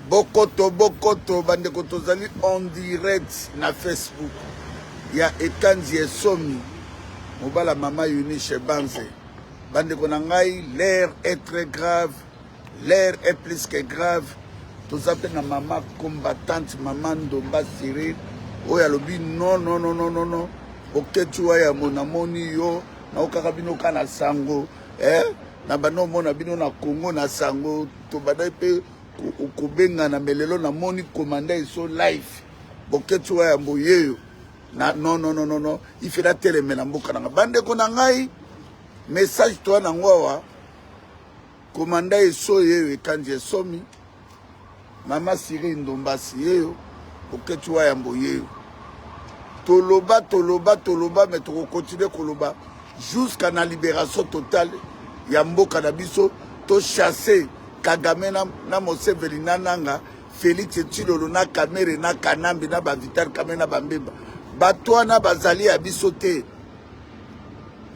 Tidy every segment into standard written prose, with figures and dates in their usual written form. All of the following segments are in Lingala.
Bokoto bokoto bandeko tozali en direct na Facebook ya Ekanzi Esomi mobala mama Eunice Banze. Bandeko na ngai, l'air est très grave, l'air est plus que grave. Toza mpe na mama combattante mama Ndomba Cyril oyo alobi non non non non non non Boketshu wa yambo namoni yo naokaka bino ka na sango eh na banda omona bino na Congo na sango tobandaki mpe kobengana me lelo namoni komanda eso live Boketshu wa yambo yeyo na non non non non non ife natelemela mboka na ngai bandeko na ngai message toa nango awa Komanda eso yeyo ekanji esomi mama Cyril Ndombasi yeyo Boketshu wa yambo yeyo toloba toloba toloba me tokokontinue koloba jusqu'à na libération totale ya mboka na biso to chasser Kagame na, na Moseveli na Nanga Felix Tshilolo na Kamere na Kanambe na ba Vital Kamere na Bambemba bato wana bazali ya biso te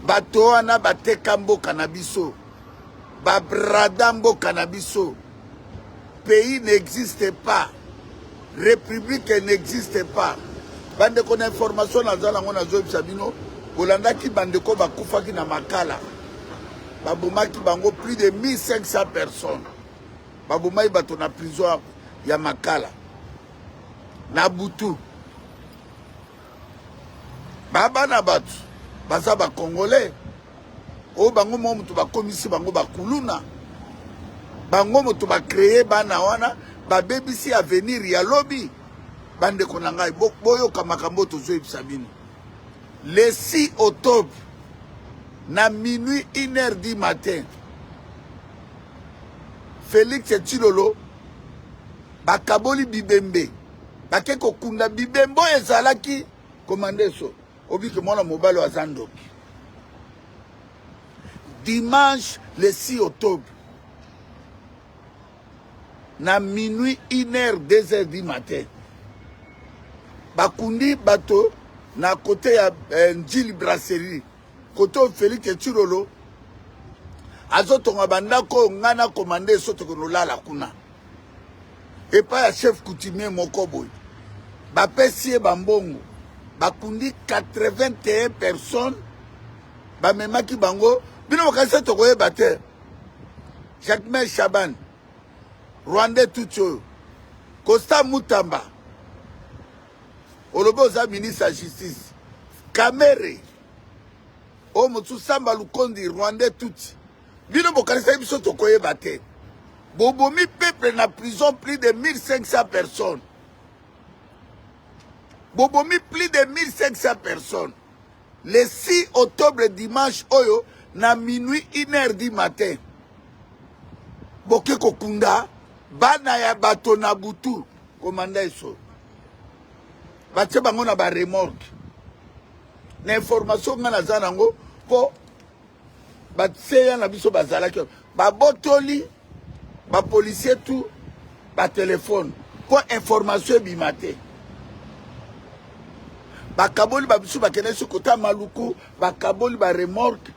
bato wana bateka mboka na biso ba brada mboka na biso pays n'existe pas république n'existe pas bandeko na information naza nango nazoyebisa bino bolandaki bandeko bakufaki na makala babomaki bango plus de 1500 personnes babomaki bato na prison ya makala na butu babana bato baza bacongolais oyo bango moko moto bakomisi bango bakuluna bango moto bacreye bana wana babebisi avenir ya lobi bandeko na ngai boyoka makambo oyo tozoyebisa bino le 6 octobre na minuit 1 heure du matin Felix Tshilolo bakaboli bibembe bake kokunda bibembe oyo ezalaki komandeso obike mwana mobali oyo aza ndoki dimanche le 6 octobre na minuit 1 heure 2 heures du matin bakundi bato na kote ya eh, njili brasserie kote oyo Felix Tshilolo azotonga bandako oyo ngai na komande eso tokende olala kuna epai ya chef coutumier moko boye bapesi ye bambongo bakundi 81 personnes bamemaki bango bino bokanisi tokoyeba te jacquemain chaban rwandais tutsi oyo costa mutamba olobi oza ministre ya justice kamere oyo mosusu samba lukondi rwandais tutsi bino bokanisaki biso tokoyeba te bobomi peuple na prison plus de 1500 personnes bobomi plus de 1500 personnes le 6 octobre dimanche oyo na minuit 1 heure du matin boke kokunda bana ya bato na butu komanda eso batie bango na baremorke na information ngai naza nango mpo baseya na biso bazalaki babotoli bapolisier tout batelefone mpo information ebima te bakaboli babisu bakendaki so kota maluku bakaboli baremorke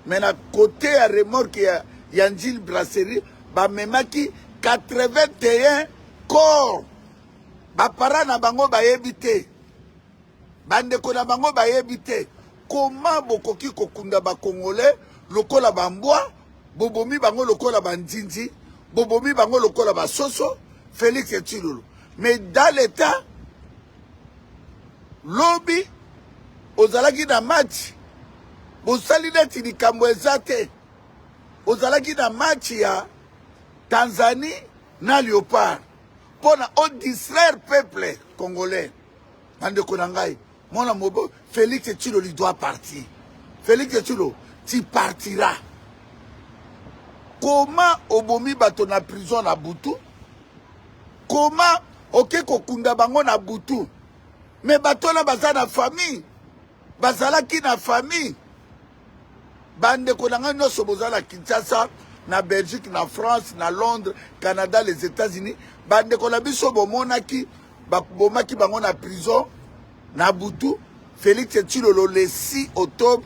me na kote ya remorke ya, ya njili brasserie bamemaki 81 corps bapara na bango bayebi te Bandeko na bango bayebi te comment bokoki kokunda ba congolais lokola ba mbwa, bobomi bango lokola ba nzinzi, bobomi bango lokola ba soso. Felix Tshilolo mais dans l'état lobi ozalaki na match bosali neti likambo eza te ozalaki na match ya Tanzanie na Leopard mpo na odistraire peuple congolais Bandeko na ngai, mwana mobo Felix Tshiloli doit partir. Felix Tshilo, tu partiras. Comment obomi bato na prison na butu? Comment oke kokunda bango na butu? Mais bato wana baza na famille, bazalaki na famille. Bandeko na ngai nyonso boza na Kinshasa, na Belgique, na France, na Londres, Canada, les États-Unis, bandeko na biso bomonaki babomaki bango na prison na butu. Félix Tshilolo le 6 octobre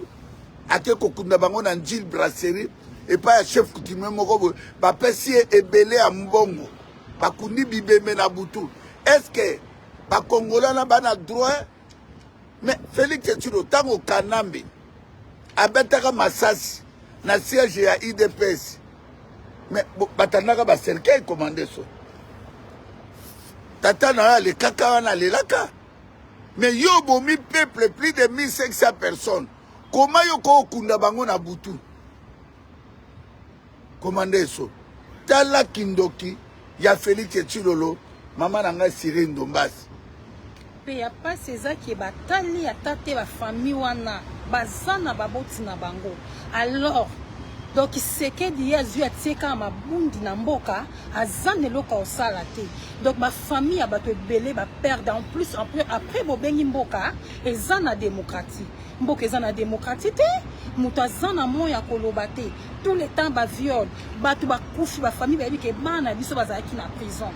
ake kokunda bango na Njili Brasserie epai ya chef coutumier moko boye, bapesi ye ebele ya mbongo. Bakundi bibembe na butu. Est-ce que ba Congolais na bana droit? Mais Félix Tshilo tango Kanambe abetaka masasi na siège ya UDPS, mais batandaka ba cercueil commandé so. Tata na yo alekaka wana alelaka. Mais yo obomi peuple plus de 1500 personnes. Comment yo ko okunda bango na butu? Commandé eso. Tala kindoki ya Felix Tshilolo, mama na ngai Cyril Ndombasi. Mpe ya pasi eza ke batali ata te ba famille wana baza na baboti na bango alors donc Tshisekedi ye azwi atie kaka mabundi na mboka aza na eloko ya kosala te donc ba famille ya bato ebele ba perdre en plus après bobengi mboka eza na démocratie mboka eza na démocratie te moto aza na moi ya koloba te tout le temps ba viol bato bakufi ba famille bayebi ke bana na biso bazalaki na prison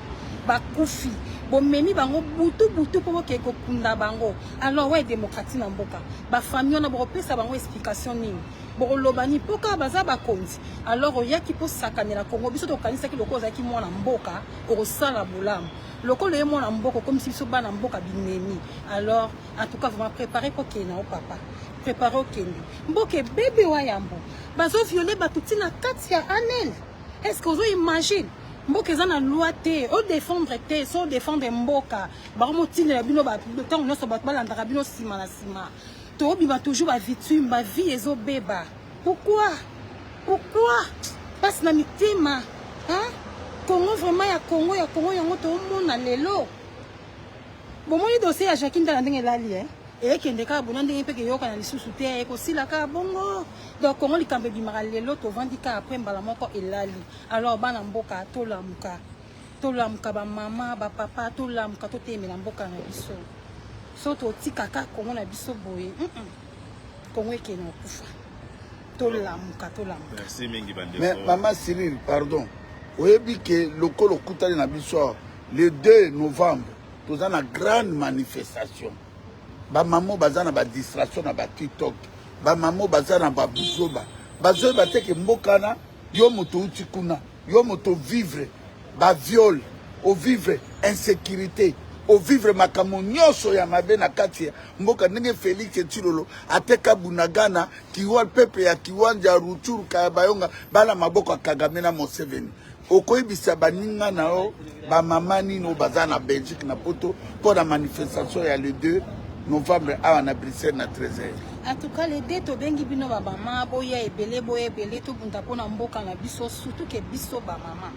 bakufi bomemi bango butu butu mpo bokee kokunda bango alors wa démocratie na mboka ba famille wana bokopesa bango explication nini bokoloba nini mpo kaka baza bakonzi alors oyaki mpo sakanela Kongo biso tokanisaki lokola ozalaki mwana mboka okosala bolamu lokola oye mwana mboka okomisi biso bana mboka binemi alors en tout cas vraiment préparé mpo okende na yo papa préparé okende mboka ebebe wa yambo bazoviole bato ntina kati ya anel est ce que ozo imagine mboka eza na loi te odefendre te so odefendre mboka bakomotindela bino ntango nyonso bato balandaka bino nsima na nsima tobima toujours bavictime bavie ezobeba pourquoi pourquoi mpasi na mitema hein? Congo vraiment ya Congo ya Congo yango toomona lelo bomoni dossier ya Jacques Ndala ndenge elali eh? Ekende kaka bona ndenge mpe keyokana lisusu te ekosila kaka bongo donc Congo likambo ebimaka lelo tovandi kaka après mbala moko elali alors bana mboka tolamuka tolamuka bamama bapapa tolamuka totelemela mboka na biso so totika kaka Congo na biso boye Congo ekende kokufa tolamuka tolamuka. Merci mingi bandeko. Mais mama Cyril, pardon, oyebi ke lokolo okutani na biso awa le 2 novembre toza na grande manifestation. Bamamo baza na badistraction na batiktok, bamamo baza na babuzoba, bazoyeba te ke mboka na yo moto outi kuna, yo moto vivre baviole, ovivre insécurité, ovivre makambo nyonso ya mabe na kati ya mboka, ndenge Félix Tshilolo ateka Bunagana kiwa peuple ya Kiwanja, Rutshuru, Kayabayonga bana maboko ya Kagame na Museveni. Okoyebisa baninga na yo bamama nini oyo baza na Belgique na poto mpo na manifestation ya le 2 novembre awa na Bruxelles na 13h? En tout cas le 2 tobengi bino bamama boya ebele boya ebele tobunda mpona mboka na biso surtout ke biso bamama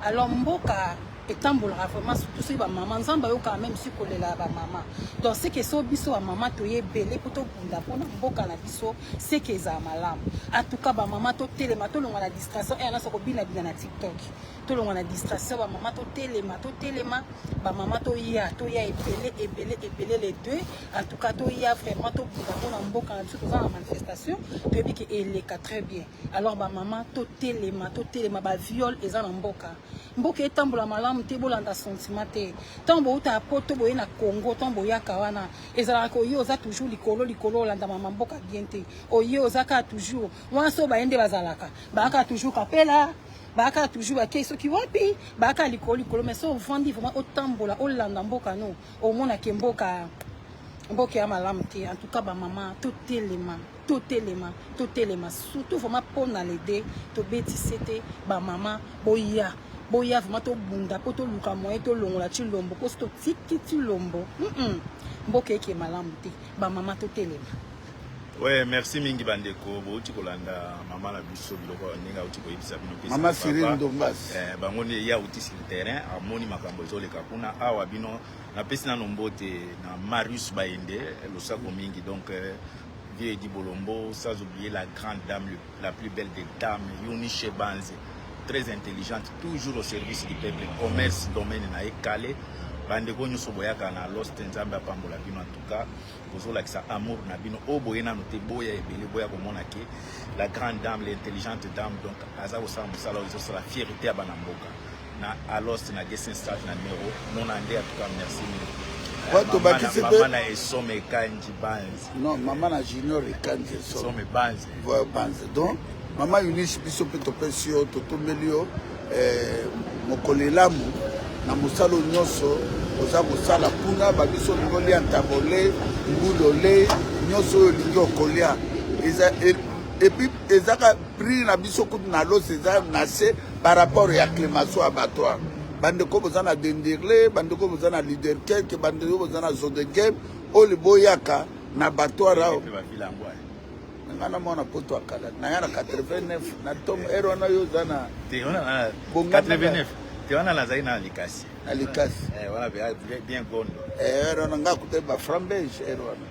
alors mboka etambolaka vraiment surtout soki bamama nzambe ayokaka meme si kolela ya bamama donc seke so biso bamama toye ebele mpo tobunda mpona mboka na biso seke ezala malamu en tout cas bamama totelema tolongwa na distraction eya nyonso kobinabina na tiktok tolongwa na distraction bamama totelema totelema bamama toya toya ebele ebele ebele les deux en tout cas toya vraiment tobunda mpona mboka na biso toza na manifestation toyebi ke eleka très bien alors bamama totelema totelema baviole eza na mboka mboka etambola malamu te bolanda sentiment te ntango bouta poto boye na Congo ntango boyaka wana ezalaka ke oye oza toujours likolo likolo olanda mama mboka bien te oye oza kaka toujours wana so baye nde bazalaka bayaka toujours kapela bayaka toujours bakei soki wapi bayaka likolo likolo mais so ovandi vraiment otambola olanda mboka no omonake mboka mboka ya malamu te en tout cas bamama totelema totelema totelema surtout vraiment mpona lede tobetise te bamama boya boya vraiment tobunda mpo toluka moyen tolongola Tshilombo mpo so totiki Tshilombo mboka eke malamu te bamama totelema. Ouais, merci mingi bandeko bouti kolanda mama na biso biloko ndenge auti koyebisa bino mpe mama Cyril Ndombasi eh, bango nde ye auti sur terrain amoni makambo ezoleka kuna awa bino napesi nano mbote na Marius Baende losako mingi donc euh, vieux Edi Bolombo, sans oublier la grande dame, la plus belle des dames, Yuni Banze, très intelligente, toujours au service du peuple, commerce, domaine na ekale, bandeko nyonso boyaka na Lost, Nzambe apambola bino en tout cas, bozolakisa amour na bino, oyo boye nano te, boya ebele, boya komona ke la grande dame, l'intelligente dame, donc aza kosala mosala oyo ezosala fierté ya bana mboka na Alost na Gessenstraat na numéro 92 en tout cas merci mingi. Bato bakisi pe mama na Esome Ekanji Banzi. Non, mama na Junior Ekanji Esome. Esome Banzi. Voilà, Banzi. Donc, mama Eunice biso pe topesi yo totombeli yo eh, mokolo elamu Na mosala oyo nyonso oza kosala kuna, babiso olingi olia ntabole, mbulole, nyonso oyo olingi okolia eza epuis ezaka prix na biso kutu na los eza na se par rapport ya clemaso abattoir. Bandeko boza na Dendirle, bandeko boza na Liderkerke, bandeko boza na Zodegem, oyo boyaka na abattoir awa. Nga na mwana poto ya kala naya na 89 na ntongo ere wana yo oza na 89 te wana nazali na likasi na likasi eh, wana bien gondo eh, ere wana nga akutaki baframbege ere wana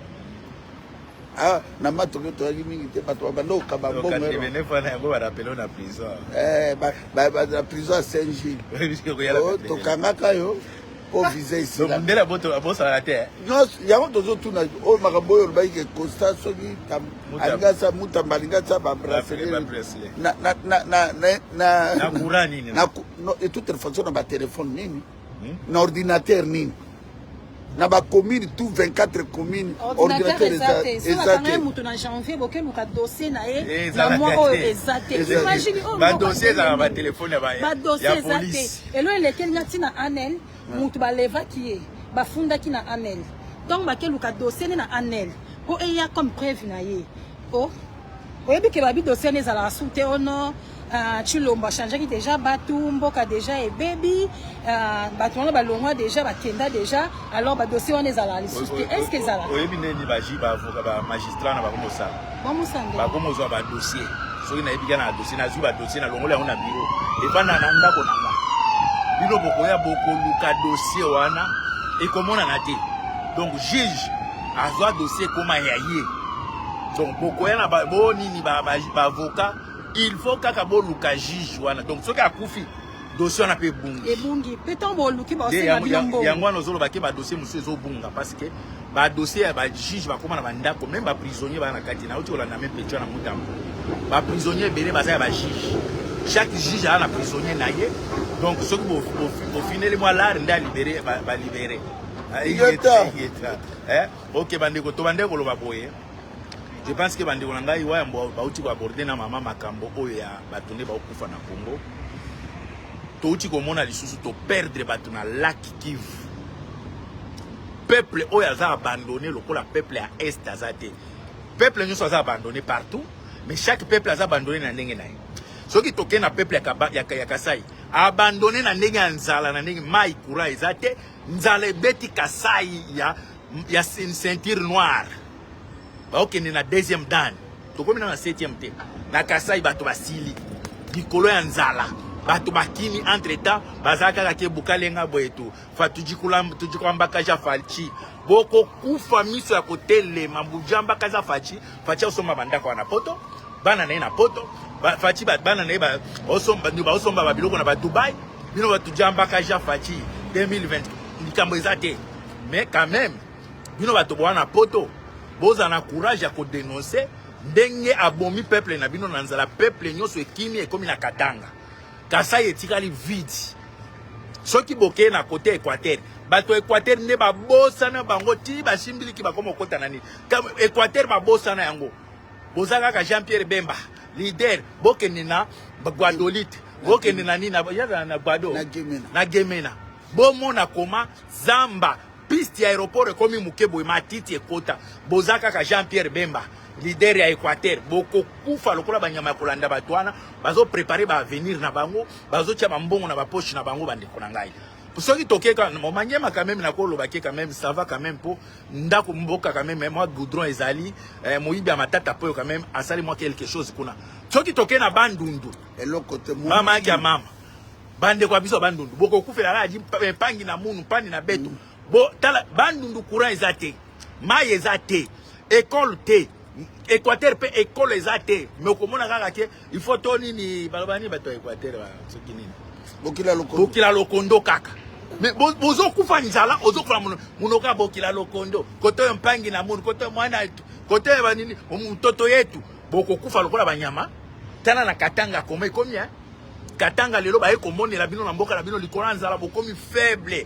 ah, na matoke toyaki mingi te bato babanda kokaba mbongo yango barapele na prison eh, na prison ya saint gilles oh, tokangaka yo po visa esila mundele abosalaka te eh? nyonso yango tozotuna oyo makambo oyo olobaki ke constat soki alingi asa mutamba alingi asa babracelet na courant nini de toute façon na batelefone nini hmm? na ordinateur nini na bacommune tout 24 commune ordinateur eza te eza te moto na janvier bokeluka dossier na ye na mois oyo eza te imagine oyo badossier ezalaka batelefone ya badossier eza te Elo elekeli nga ti na anel mutu balevaki ye bafundaki na anel ntango bakeluka dossier ne na anel mpo eya comme preuve na ye o oh, oyebi ke babi dossier ne ezalaka su te ono oh uh, Tshilombo achangeaki deja batu mboka deja ebebi uh, bato wana balongwa deja bakenda deja alors badossier wana ezalaka lisusu te est ce que ezalaka oyebi ndeni baji baavoka bamagistrat na bakomosala bakomozwa badossier soki nayebi kaka na dossier nazwi badossier nalongoli yango na biro efanda na ndako na nga bino bokoya bokoluka dossier wana ekomonana te donc juge azwa dossier ekoma ya ye donc bokoya na bo nini baavocat il faut kaka boluka juge wana donc soki akufi dossier wana mpe ebungi ebungi mpe ntango boluki baosenga bino mbongo yango wana ozoloba ke badossier mosusu ezobunga parce que badossier ya bajuge bakóma na bandako meme baprisonnier baa na kati nauti kolanda meme petua na mutambo baprisonnier ebele baza ya bajuge chaque juge aza na prisonnier na ye donc soki bofineli mwa lare nde alibere balibere eh, ok bandeko tobandeki koloba boye je pense que bandeko na ngai wayambo bauti koaborde na mama makambo oyo ya bato nde baokufa na congo touti komona lisusu toperdre bato na lac kivu peuple oyo aza abandonné lokola peuple ya est aza te peuple nyonso aza abandonné partout mais chaque peuple aza abandonné na ndenge na ye soki tokei na peuple ya, ya, ya kasai abandonné na ndenge ya nzala na ndenge mai courant eza te nzala ebeti kasai ya, ya ceinture noire baokende na deuxième dan tokomi na na septième te na kasai bato basili likolo ya nzala bato bakimi entre temps baza kaka ke bukalenga boye tu fa tujikwambakaja faci bokokufa miso ya kotelema mbujambakaza faci faci osomba bandako wana poto bana na ye na poto faci bana na ye baosomba babiloko na badubai bino bato jambakaja faci 2020 likambo eza te mais quand même bino bato boa na poto bozala na courage ya kodenonse ndenge abomi peuple na bino na nzala peuple nyonso ekimi ekomi na katanga kasai etikali vide soki bokei na kote équateur bato ya équateur nde babosana bango ti basimbiliki bakoma okota na nini équateur babosana yango boza kaka jean pierre bemba leader bokende na guadolite bokende na nini na guado na gemena bomona koma zamba piste ya aéroport ekomi moke boye matiti ekota boza kaka jean pierre bemba leader ya équateur bokokufa lokola banyama ya kolanda bato wana bazoprepare baavenir na bango bazotia bambongo na bapoche na bango bandeko na ngai soki toke manyema quand même nakoloba ke quand même ça va quand même mpo ndako mboka quand même mwa goudron ezali eh, moyibi ya matata poyo quand même asali mwa quelque chose kuna soki toke na bandundu eloko te mama yaki ya mama bandeko ya biso ya bandundu bokokufela kaka di mpangi na munu mpandi na beto mm. bo tala bandundu courant eza te mai eza te ekole te équateur mpe ekole eza te mais okomona kaka ke il faut to nini baloba nini bato ya équateur soki nini bokila lokondo bokila lokondo kaka mais bozokufa nzala ozokufa monoko ya bokila lokondo kote oyo mpangi na munu kote oyo mwana kote oyo banini mtoto yetu bokokufa lokola banyama tala na katanga koma ekomi eh? Katanga lelo baye komonela bino na mboka na bino likolo ya nzala bokomi faible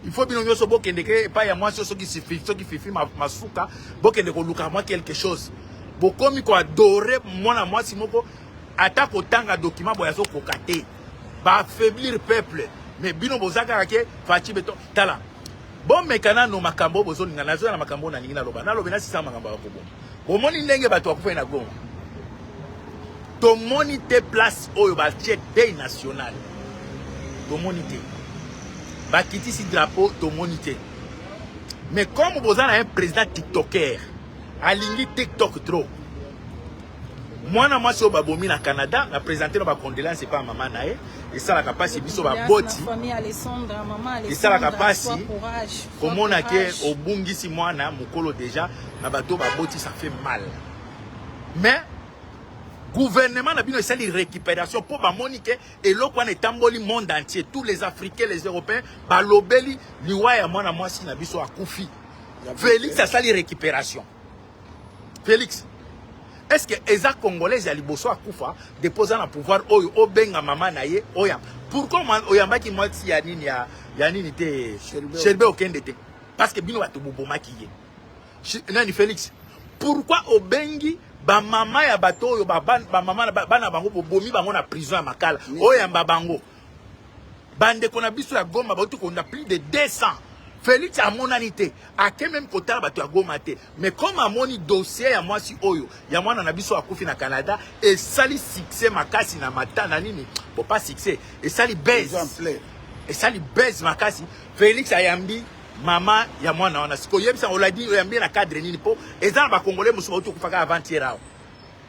il faut bino nyonso bokende ke epai ya mwasi soki sifi soki fifi masuka bokende koluka mwa quelque chose bokomi koadore mwana mwasi moko ata kotanga document boye azokoka te baaffaiblir peuple. Mais bino boza kaka ke Fatshi beton. Tala. Bomeka nano makambo bozolinga nazoya na makambo nalingi naloba. Nalobi nasisa makambo ya koboma. Bomoni ndenge bato bakufaki na Goma. Tomoni te place oyo batie deuil national. Tomoni te. Bakitisi drapeau tomoni te. Mais comme boza na un président tiktoker, alingi tiktok trop. Mwana mwasi oyo babomi na Canada, na présenter na ba condoléances epa mama na ye, esalaka pasi biso baboti. Esalaka pasi komona ke obungisi mwana mokolo déjà na bato baboti, ça fait mal. Mais gouvernement na bino esali récupération mpo bamoni ke eloko wana etamboli monde entier, tous les Africains, les Européens balobeli liwa ya mwana mwasi na biso akufi. Félix asali récupération. Félix, est-ce que eza Congolaise ya liboso akufa depuis oza na pouvoir oyo obenga mama na ye oya? Pourquoi oyambaki mwasi ya nini ya nini te? Sherbe okende te, parce que bino bato bobomaki ye. Nani, Félix, pourquoi obengi bamama ya bato oyo bamama bana bango bobomi bango na prison ya Makala, oyamba bango? Bandeko na biso ya Goma bauti konda plus de 200, Félix amonani te, ake même kotala bato ya Goma te. Mais comme amoni dossier ya mwasi oyo ya mwana na biso akufi na Canada esali succès makasi na mata na nini, bon, pas succès, esali buzz, esali buzz makasi, Félix ayambi mama ya mwana wana. Sikoyo oyebisa, oladi oyambi na cadre nini? Mpo eza na Bakongolais mosusu bauti okufaka avant-hier awa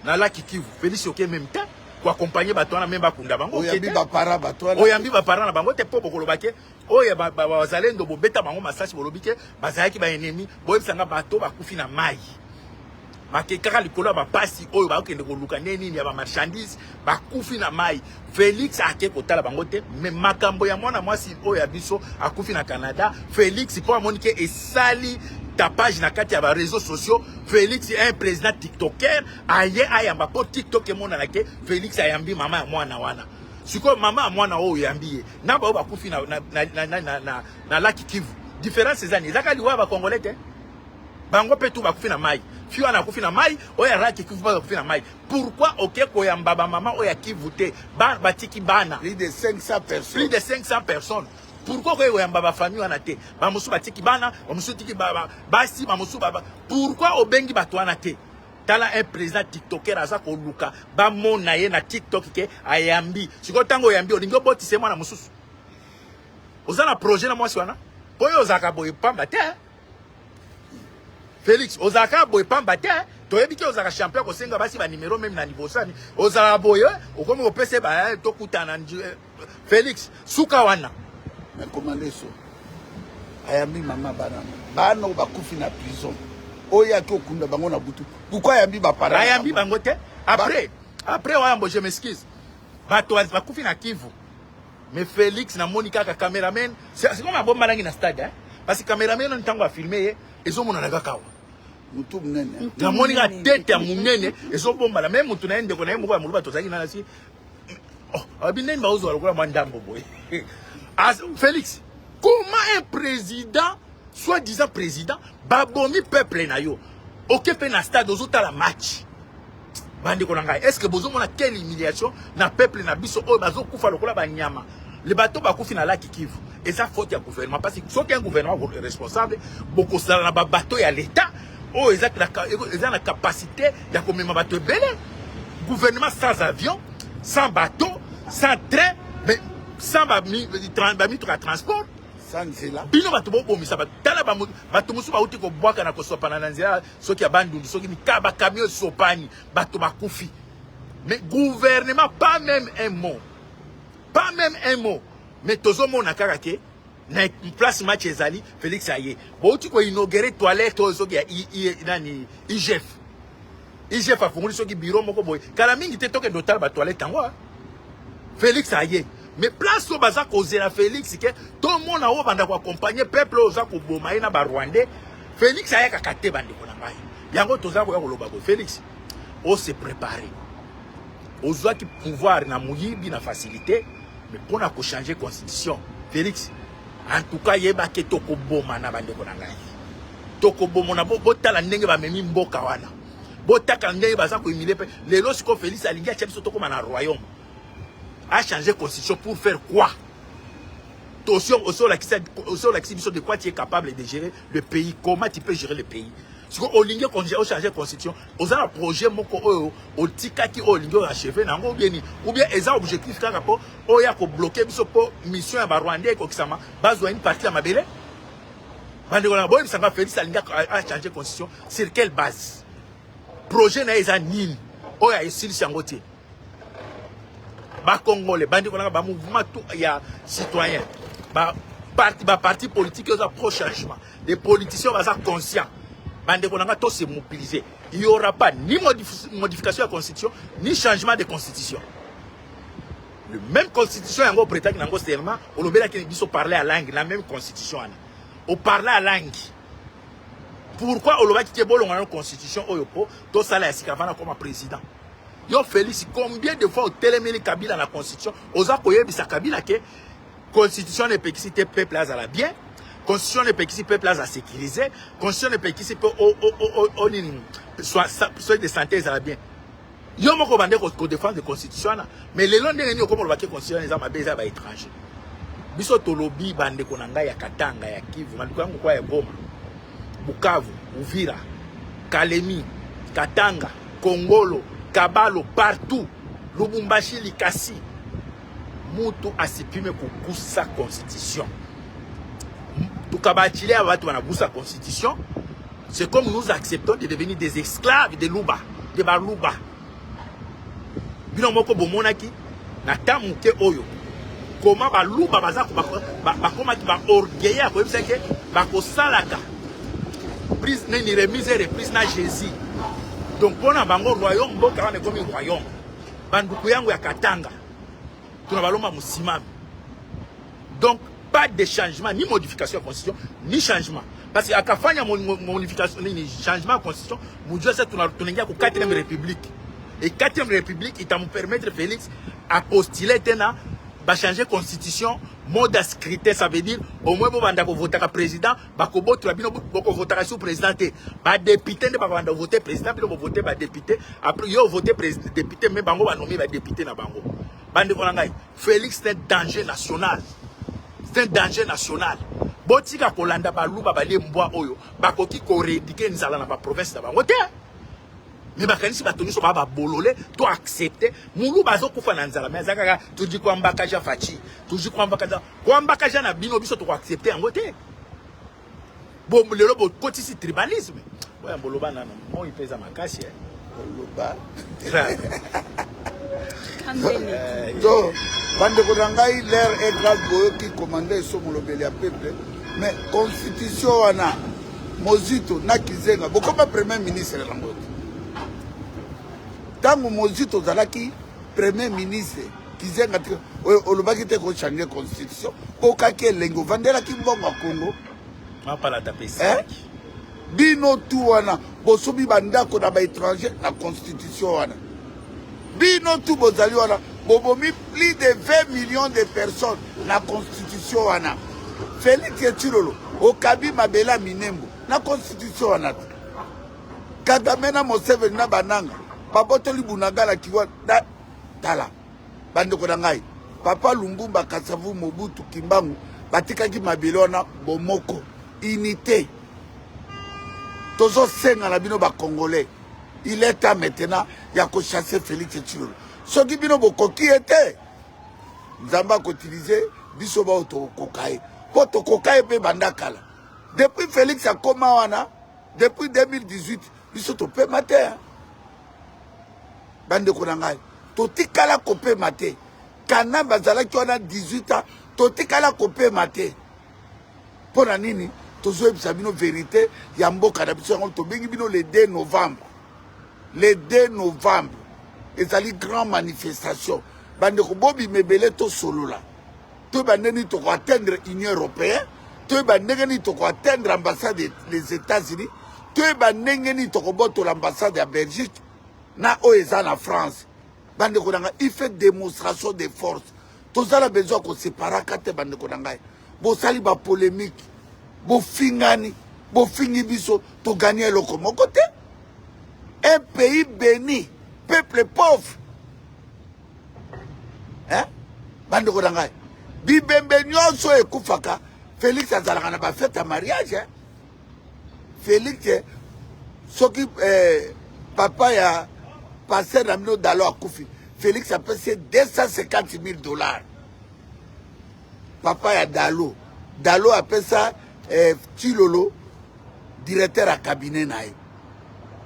na Laki Kivu, Félix oke même te koaccompagner bato wana, même bakunda bango. Oyambi bapara bato wana? Oyambi bapara na bango te, mpo bokoloba ke oyo bazalendo bobeta bango masasi, bolobi ke bazalaki baennemi. Boyebisanga, bato bakufi na mai, bake kaka likolo ya bapasi oyo bakokende koluka nde nini ya bamarchandise, bakufi na mai, Félix ake kotala bango te. Mais makambo ya mwana mwasi oyo ya biso akufi na Canada, Félix mpo amoni ke esali tapage na kati ya baréseaux sociaux, Félix, un président tiktoker, aye ayamba mpo TikTok emonana ke Félix ayambi mama ya mwana wana. Sikoyo mama ya mwana oyo oyambi ye na baoyo bakufi na Laki Kivu, différence eza nini? Ezaka liwa ya Bakongolais te, bango mpe tu bakufi na mai. Fi wana akufi na mai, oyo ya Laki Kivu bakufi na mai. Pourquoi oke koyamba bamama oyo ya Kivu te? Batiki bana. Plus de 500 personnes. Plus de 500 personnes. Pourquoi okoki koyamba bafamille wana te? Bamosusu batiki bana, bamosusu tiki basi, bamosusu. Pourquoi obengi bato wana te? Tala, un président tiktoker aza koluka bamona ye na TikTok ke ayambi. Sikoyo ntango oyambi, olingi obotisa ye mwana mosusu? Oza na projet na mwasi wana? Mpo oyo ozalaka boye pamba te, Félix, ozalaka boye pamba te. Toyebi ke ozalaka champion kosenga basi banimero, même na libosani ozalaka boye, okomi kopesa ba tokutana. Félix, suka wana. Mais commande so ayambi mama bana, bana oyo bakufi na prison, oyo aki okunda bango na butu, pourquoi ayambi baparent? Ayambi bango te. Après wayambo, je m'excuse, bato bakufi na Kivu, mais Félix namoni kaka cameraman, c'est comme abombanaki na stade, hein? Parce que cameraman ntango afilme ye, ezomonana kaka awa. Mutu monene. Namoni kaka tete ya monene ezobombana, mais mutu na ye, ndeko na ye moko ya moluba tozalaki nana si, oh, abi ndeni baozwa lokola mwa ndambo boye. Félix, comment un président, soi-disant président, babomi peuple na yo, oke mpe na stade ozotala match? Bandeko na ngai, est ce que bozomona quelle humiliation na peuple na biso oyo bazokufa lokola banyama? Le bateau bakufi na Laki Kivu, eza faute ya gouvernement, parce que soki un gouvernement responsable, bokozala na babateau ya l'État oyo eza na capacité ya komema bato ebele. Gouvernement sans avion, sans bateau, sans train, mais sans bamituka ya transport. Sans nzela. Bino bato bobomisa bato. Tala, bato mosusu bauti kobwaka na kosopana na nzela, soki ya Bandundu, soki mika bakamion esopani, bato bakufi, mais gouvernement, pas même un mot, pas même un mot. Mais tozomona kaka ke na place match ezali, Félix aye, bouti koinaugurer toilette oyo soki ya nani, IGF. IGF afungoli soki bureau moko boye kala mingi te, tokende otala batoilette yango. Félix aye, mais place oyo baza kozela Félix ke tomona oyo banda koaccompagner peuple oyo oza koboma ye na Barwandais, Félix ayakaka te. Bandeko na ngai, yango toza koya koloba boye: Félix, ose préparer. Ozwaki pouvoir na moyibi, na facilité, mais mpona kochanger constitution, Félix, en tout cas yebake tokoboma na bandeko na ngai, tokobomona. Botala ndenge bamemi mboka wana, botaka ndenge baza kohumilie mpe lelo. Sikoyo Félix alingi atia biso tokóma na royaume, achanger constitution pour faire quoi? Osi olakisi biso de quoi tu es capable de gérer le pays, comment tu peux gérer le pays. Sikoyo olingi ochanger constitution, oza na projet moko oyo otikaki oyo olingi oachever na yango, ou bien nini? Ou bien eza objectif kaka mpo oya kobloquer biso mpo mission ya Barwandais ekokisama, bazwa une partie ya mabele? Bandeko na, boyebisanga, Félix alingi achanger constitution sur quelle base? Projet na ye eza nini oyo aesilisi yango te? Bacongolais, bandeko nanga, bamouvement tout ya citoyen, baparti politique oyo eza pro changement, des politiciens baza conscient, bandeko nanga, to se mobiliser. Il y aura pas ni modification ya constitution, ni changement de constitution. Le même constitution yango opretaki nango serment, olobelaki biso parler à langue, la même constitution wana oparler à langue. Pourquoi olobaki ke bolonga na constitution oyo mpo tosala ya sika vana koma président? Yo Félix, combien de fois otelemeli Kabila na constitution? Oza koyebisa Kabila ke constitution epekisi te peuple azala bien, constitution epekisi peuple aza sécurisé, constitution epekisi mpe o nini, soin de santé ezala bien. Yo moko bande kodéfendre constitution wana, mais lelo ndenge nini okoma olobaki constitution eza mabe, eza baétranger? Biso tolobi, bandeko na ngai ya Katanga, ya Kivu, bandeko yango kwa ya Goma, Bukavu, Uvira, Kalemi, Katanga, Kongolo, Kabalo, partout, Lubumbashi, Likasi, mutu asipime kogusa constitution. Tukabachilia batu banagusa constitution, c'est comme nous acceptons de devenir des esclaves de Luba, de Baluba. Bino moko bomonaki na ta moke oyo koma Baluba baza bakomaki baorgueil ya koyebisa ke bakosalaka prise nini, remise et reprise na Jésus. Donc mpona bango royaume, mboka wana ekomi royaume. Banduku yango ya Katanga, tuna balomba mosimami. Donc pas de changement, ni modification ya constitution, ni changement, parce que akafanya modification nini, changement ya constitution, mujua sasa tunaingia ku quatrième république, et quatrième république itamupermettre Félix apostuler tena bachanger constitution, mode ya scrutin. Ça veut dire au moins bobanda kovotaka président, bakobotola bino, bokovotaka sur président te, badéputé nde bakobanda vote président. Bino bovote badéputé, après yo vote député, mais bango banommer badéputé na bango. Bandeko na ngai, Félix, c'est un danger national, c'est un danger national. Botika kolanda Baluba balie mbwa oyo bakoki koéradiquer nzala na baprovince na bango te, mais bakanisi bato nyonso baa babolole to accepte. Moluba azokufa na nzala, mais aza kaka tuji kwambakaja Fatshi, tuji kwambakaja, kwambakaja na bino. Biso tokoaccepter yango te. Bo lelo bokotisi tribalisme. Boya boloba nano, moi mpe eza makasi, eh. Oloba. Grave. Kandele. To bandeko na ngai, l'heure est grave. Boyoki commandant Eso, molobeli ya peuple. Mais constitution wana, Mozito na Kizenga bokoma premier ministre yango te. Ntango Mozito ozalaki premier ministre, Kizenga te oyo olobaki te kochanger constitution. Okaki elengi, ovandelaki mbongo ya Congo. Mapalata mpe Eh? esalaki. Bino tu wana bosomi bandako na baétranger na constitution wana. Bino tu bozali wana, bobomi plus de 20 millions de personnes na constitution wana. Félix Tshilolo, okabi mabele ya Minembo na constitution wana te. Kagame na Museveni na bananga babotoli Bunagana kiwa da. Tala, bandeko na ngai, papa Lumumba, Kasavu, Mobutu, Kimbangu batikaki mabele wana bomoko, unité. Tozosenga na bino bacongolais, il est temps maintenant ya kochasser Félix Tshilolo. Soki bino bokoki ye te, Nzambe akoutiliser biso bao tokokoka ye, mpo tokoka ye mpe banda kala. Depuis Félix akoma wana, depuis 2018, biso topema te, hein. Bandeko na ngai, totikala kopema te. Kana bazalaki wana 18 ans, totikala kopema te. Mpo na nini? Tozoyebisa bino vérité ya mboka na biso. Yango tobengi bino le 2 novembre. Le 2 novembre ezali grand manifestation. Bandeko, bobima ebele, tosolola, toyeba ndenge nini tokoatteindre Union européenne, toyeba ndenge nini tokoatteindre ambassade des États-Unis, toyeba ndenge nini tokobotola ambassade ya Belgique na oyo eza na France. Bandeko na ngai, il fait démonstration de force. Tozala besoin koseparaka te. Bandeko na ngai, bosali bapolémique, bofingani, bofingi biso, togagner eloko moko te. Un pays béni, peuple pauvre, hein? Bandeko na ngai, Bibembe nyonso ekufaka, Felix azalaka na bafete ya mariage eh? Felix eh, soki eh, papa ya pasteur na bino Dalo akufi, Felix apesi ye 250 000 dollars. Papa ya Dalo, Dalo apesa eh, Tshilolo directeur ya cabinet na ye.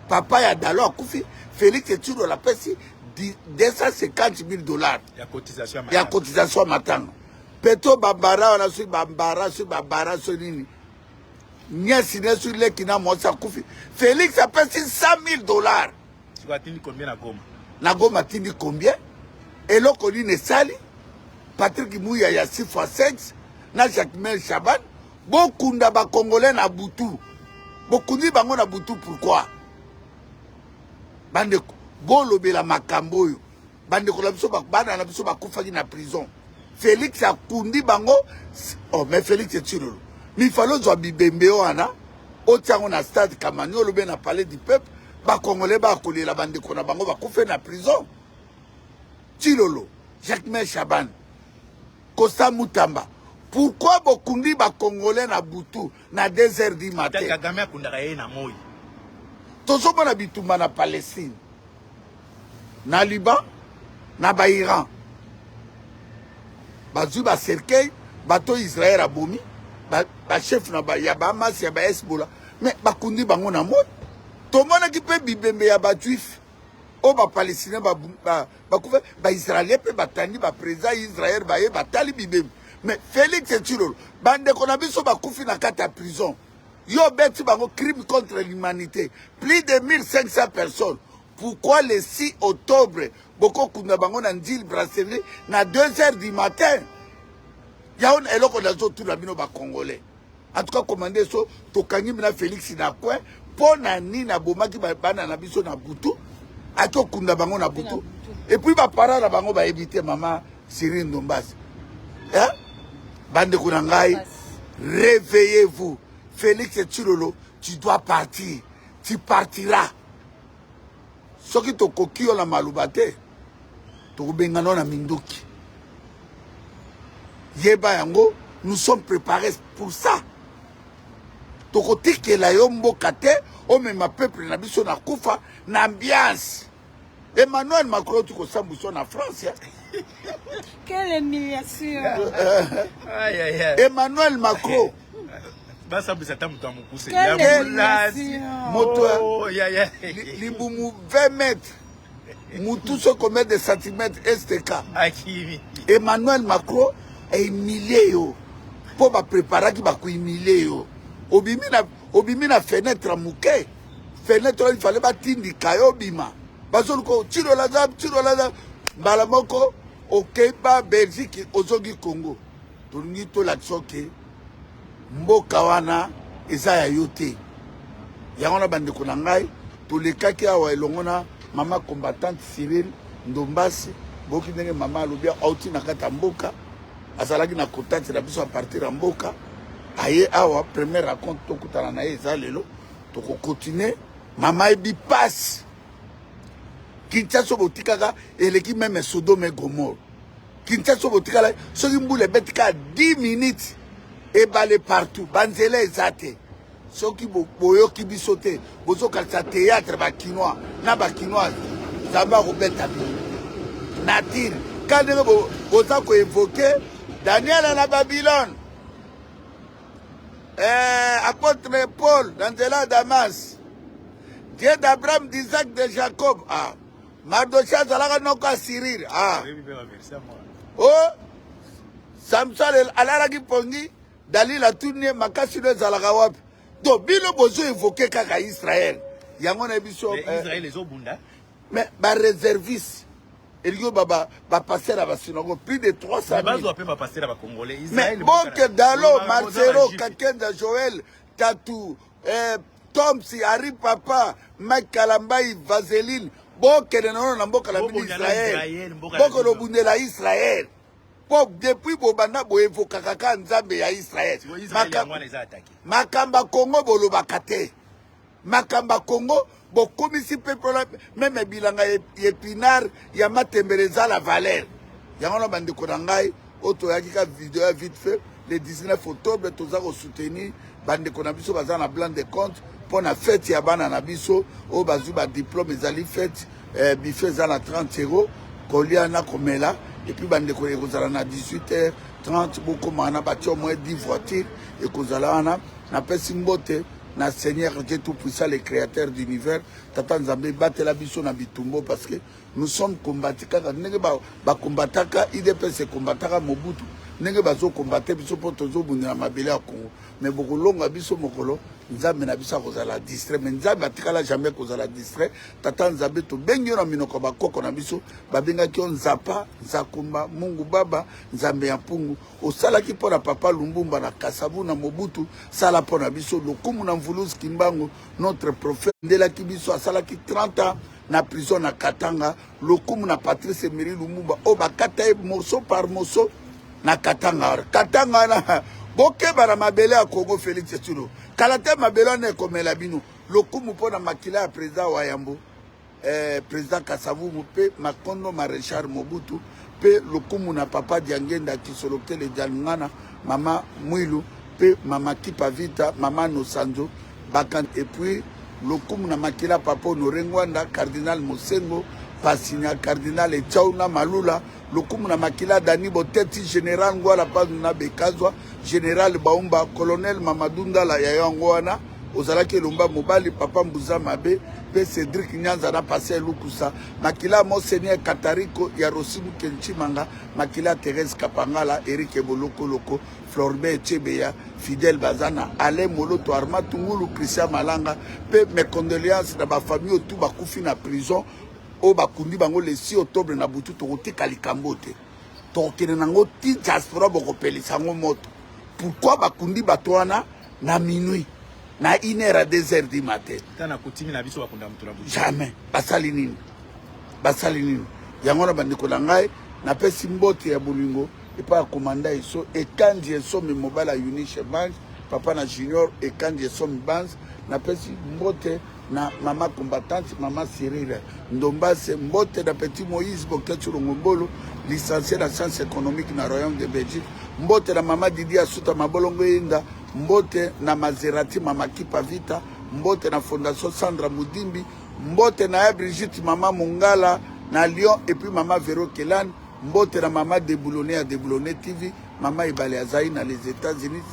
Papa ya Dalo akufi, Felix Tshilolo apesi 250 000 dollars ya cotisation ya cotisation matanga. Petro Bambara wana soki Bambara soki Babara soki nini niasi ne soki leki na mwasi akufi, Felix apesi 100 000 dollars. Sikoyo atindi combien na Goma? Na Goma atindi combien? Eloko nini esali? Patrick Muya ya 6 fois 5 na Jacquemain Chaban bokunda ba Congolais na butu. Bokundi bango na butu pourquoi? Bandeko, bolobela makambo oyo. Bandeko na biso bana na biso bakufaki na prison. Felix akundi bango. Oh, mais Felix Tshilolo, mifalo ozwa bibembe wana otia yango na stade Kamanyola olobe na palais du peuple, ba Congolais bakolela bandeko na bango bakufe na prison. Tshilolo, Jacquemain Chaban, Kosa Mutamba, pourquoi bokundi ba Congolais na butu na 2 heures du matin? Kagame akundaka ye na moi. Tozomona bitumba na Palestine, na Liban, na ba Iran. Bazwi ba cercueil, bato Israël abomi, ba, ba chef na ba, ya ba Hamas, ya ba Hezbollah, mais bakundi bango na moi. Tomonaki mpe bibembe ya ba juif oyo ba palestinien bakufa, ba israélien mpe batandi ba président Israël baye batali bibembe. Mais Félix Tshilolo, bandeko na biso bakufi na kati ya prison, yo obeti bango crime contre l'humanité, plus de 1500 personnes. Pourquoi le 6 octobre bokokunda bango na Ndjili brasserie na 2 heures du matin? Yango eloko nazotuna bino ba Congolais. En tout cas, commandé so tokangi mina Félix na coin mpo na nini abomaki bana na biso na butu, ati okunda bango na butu, et puis ba parents na bango bayebi te. Mama Cyril Ndombasi, eh? Bandeko na ngai, réveillez-vous. Félix Tshilolo, tu dois partir, tu partiras. Soki tokoki yo na maloba te, tokobengana na minduki. Yeba yango, nous sommes préparés pour ça. Tokotikela yo mboka te, omema peuple na biso na kufa na ambiance. Emmanuel Macron tukosambwisa na France. Eh? Quelle humiliation. Aïe, aïe, aïe. Emmanuel Macron. Basambwisa ata moto ya mokuse. Quelle Ya molasi. humiliation. Moto ya- Oh, ya, ya. Libumu 20 mètres. Mutu so combien de centimètres STK. Akimi. Emmanuel Macron a humilié yo. Po ba préparaki ba ko humilier yo. Obimi na fenêtre muke. Fenêtre il fallait batindika yo bima. Bazoluka tiro la zab, tiro la zab. Mbala moko okeba Belgique ozongi Congo. Tolingi tolakisa ke mboka wana eza ya yo te. Yango na bandeko na ngai tolekaki awa elongo na mama combattante Cyril Ndombasi. Boki ndenge mama alobi auti na kati ya mboka, azalaki na contact na biso a partir ya mboka, aye awa première rencontre tokutana na ye eza lelo, tokokontinue. Mama yebi passe Kinshasa botikaka eleki meme Sodome et Gomorre. Kinshasa botikala soki mbula ebeti kaka 10 minutes ebale partout, banzela eza te. Soki boyoki biso te, bozokanisa théâtre ba kinois na ba kinoise, Nzambe akobeta bino nature. Ka ndenge boza koevoke Daniel na Babylone, apôtre Paul na nzela ya Damas, Dieu d'Abraham, d'Isaac, de Jacob. Ah, Mardoché azalaka noko ya Cyril. Ah. Oh, Samson alalaki pongi, Dalila atuni ye makasi no ezalaka wapi? Donc bino bozo évoquer kaka Israël. Yango na biso Israël ezobunda. Mais ba réservistes elingi ba ba passer na ba sinago plus de 300 000. Bazwa pe ba passer ba Congolais. Mais Boke Dalo, Marcelo, Kakenda, Joël, Tatou, Tomsi, Harry Papa, Mike Kalambayi, Vaseline, bokende nono na mboka na bino Israël. Bokende obundela Israël. Po depuis bobanda boevokaka kaka Nzambe ya Israël. Makambo ya Congo bolobaka te. Makambo ya Congo bokomisi peuple wana meme bilanga ya épinard ya matembele eza la valeur. Yango na bandeko na ngai Oyo toyaki ka video ya vite fait le 19 octobre, toza kosoutenir bandeko na biso baza na blanc de compte mpo na fete ya bana na biso oyo bazwi badiplome. Ezali fete, buffet eza na 30 euro, kolia na komela. Et puis bandeko, ekozala na 18 h 30, bokóma wana, batia au moins 10 voiture ekozala wana. Napesi mbote na Seigneur Dieu tout puissant, le créateur d'univers, Tata Nzambe, ebatela biso na bitumbo, parce que nous sommes combattus kaka ndenge bakombataka UDPS, ekombataka Mobutu, ndenge bazokombate biso mpo tozobundela mabele ya Congo. Mais bokolonga biso mokolo Nzambe na biso akozala distrait. Mais Nzambe atikala jamais kozala distrait. Tata Nzambe, tobengi yo na minoko ya bakoko na biso, babengaki yo Nzapa Nzakumba, Mungu Baba, Nzambe ya Mpungu. Osalaki mpo na papa Lumbumba na Kasavu na Mobutu, sala mpo na biso. Lokumu na Mvuluzi Kimbangu, notre prophète, ndelaki biso, asalaki 30 ans na prison na Katanga. Lokumu na Patrice Emery Lumumba oyo bakata ye morceau par morceau na Katanga. Katanga wana, bokeba na mabele ya Congo. Félix Tshilombo, kala te mabele wana ekomela bino. Lokumu mpo na makila ya président Wayambo, président Kasavubu mpe Makondo Maréchal Mobutu, mpe lokumu na papa Diangenda Kisolokele Dialungana, mama Mwilu mpe mama Kipa Vita, mama Nosanzo Bakan. Et puis lokumu na makila papa Honore Ngwanda, cardinal Mosengo Pasinya, cardinal Etiauna Malula. Lokumu na makila Dani Boteti, général Ngwala Panzu na Bekazwa, général Baumba, colonel Mamadou Ndala ya yango wana ozalaki elomba mobali, papa Mbuza Mabe mpe Cédric Nyanza na Paser Lukusa. Makila monseigneur Katariko ya Rosimu Kenchimanga, makila Thérèse Kapangala, Eric Ebolokoloko, Floribert Chebeya, Fidèle Bazana, Alain Moloto, Arma Tungulu, Christian Malanga. Mpe mes condoléances na bafamille oyo tu bakufi na prison, oyo bakundi bango le 6 octobre na butu. Tokotika likambo te, tokokende nango ti diaspora, bokopelisa yango moto. Pourquoi bakundi bato wana na minuit, na 1 heure à 2 heures du matin? Ta na kutimi na biso bakunda moto na butu? Jamais. Basali nini? Basali nini? Yango wana, bandeko na ngai, napesi mbote ya bolingo epai ya komanda Eso Ekandi Esomi, mobali ya Unishe Bange, papa na Junior Ekandi Esomi Bange. Napesi mbote na mama combattante, mama Cyril Ndombase. Mbote na petit Moïse Boketu Longombolo, licencié na science économique na Royaume de Belgique. Mbote na mama Didi Asuta Mabolongo Yinda. Mbote na Maserati, mama Kipa Vita. Mbote na Fondation Sandra Mudimbi. Mbote na ya Brigitte, mama Mongala na Lyon, et puis mama Vero Kelan. Mbote na mama Deboulone ya Deboulone TV, mama Ebale azali na les États-Unis,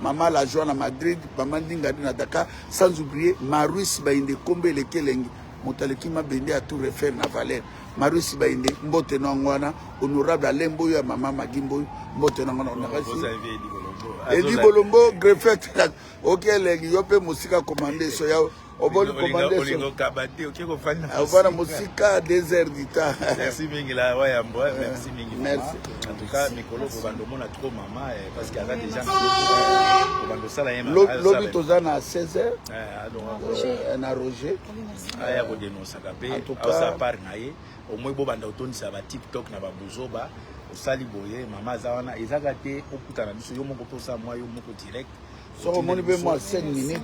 mama La Joie na Madrid, mama Ndingadi na Dakar, sans oublier Maruis Bainde, kombe eleki elengi, moto aleki mabende ya Tour Eiffel na valeur. Maruis Bainde, mbote na yango wana. Honorable Alembo oyo ya mama Magimbo, mbote na yango wana. Edi Bolombo, greffet oke elengi, yo mpe mosika, commande so ya oboli commande. Olingo kaba te, oke kofanda. Ofanda mosika 2 heures du temps. Merci mingi la Wayambo, merci mingi. Merci. En tout cas, mikolo kobanda omona trop mama, parce que aza déjà na kobanda osala ye. Lobi toza na 16 heures na Roger. Aya kodénonsaka mpe aosala part na ye. Omoi bobanda otondisa ba TikTok na babuzoba osali boye, mama aza wana, ezaka te okutana biso yo moko mpe osala mwa yo moko direct. Soki omoni mpe mwa 5 minutes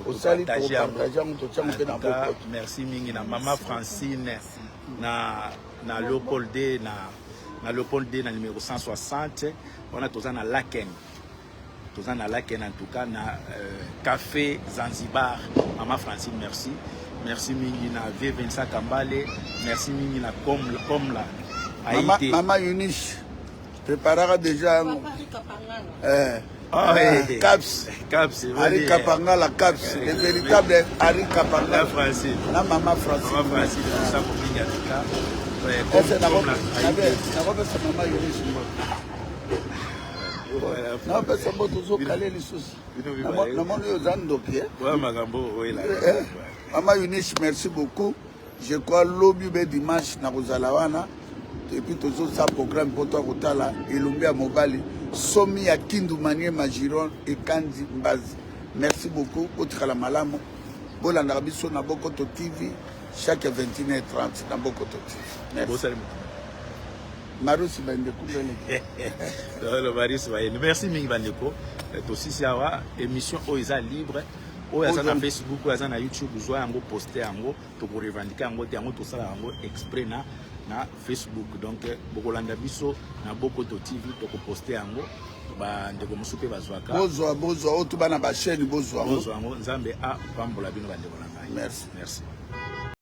osali, topartage yango, totiango mpe na bokoto. Merci mingi na mama Francine na Leopold D, na Leopold D, na numéro 160 wana. Toza na Laken, toza na Laken, en tout cas na Café Zanzibar. Mama Francine, merci, merci mingi na V Vincent Kambale, merci mingi na Komla. Mama, mama Eunice préparaka déjà yango. Ah, oui. Caps. Caps. Harry Kapangala, Caps, le véritable Harry Kapangala. Francine. Na mama Francine. Mama Francine, tout ça pour mingi en tout cas. Nakopesa mama Eunice mbote, nakopesa mbote, ozokale lisusu, namoni oyo oza ndoki. Mama Eunice, merci beaucoup. Je crois lobi be dimanche nakozala wana, et puis tozosala programme mpo to kotala elombe ya mobali somi ya Kindu Manie Magiron Ekandi Mbazi. Merci beaucoup, botikala malamu, bolandaka biso na Bokoto TV chaque 21h30 na Bokoto TV. Merci. Marusi bandeko mbele. Marusi bayende, merci mingi bandeko. Tosisi awa émission oyo eza libre. Oyo aza na Facebook, oyo aza na YouTube, zwa yango, poste yango. Tokorevendiquer yango te, yango tosala yango exprès na Na Facebook, donc bokolanda biso na Bokoto TV, tokoposte yango. Bandeko mosusu mpe bazwaka. Bozwa, bozwa oyo to bana bachaîne, bozwa yango. Bozwa yango. Nzambe apambola bino, bandeko na ngai. Merci. Merci.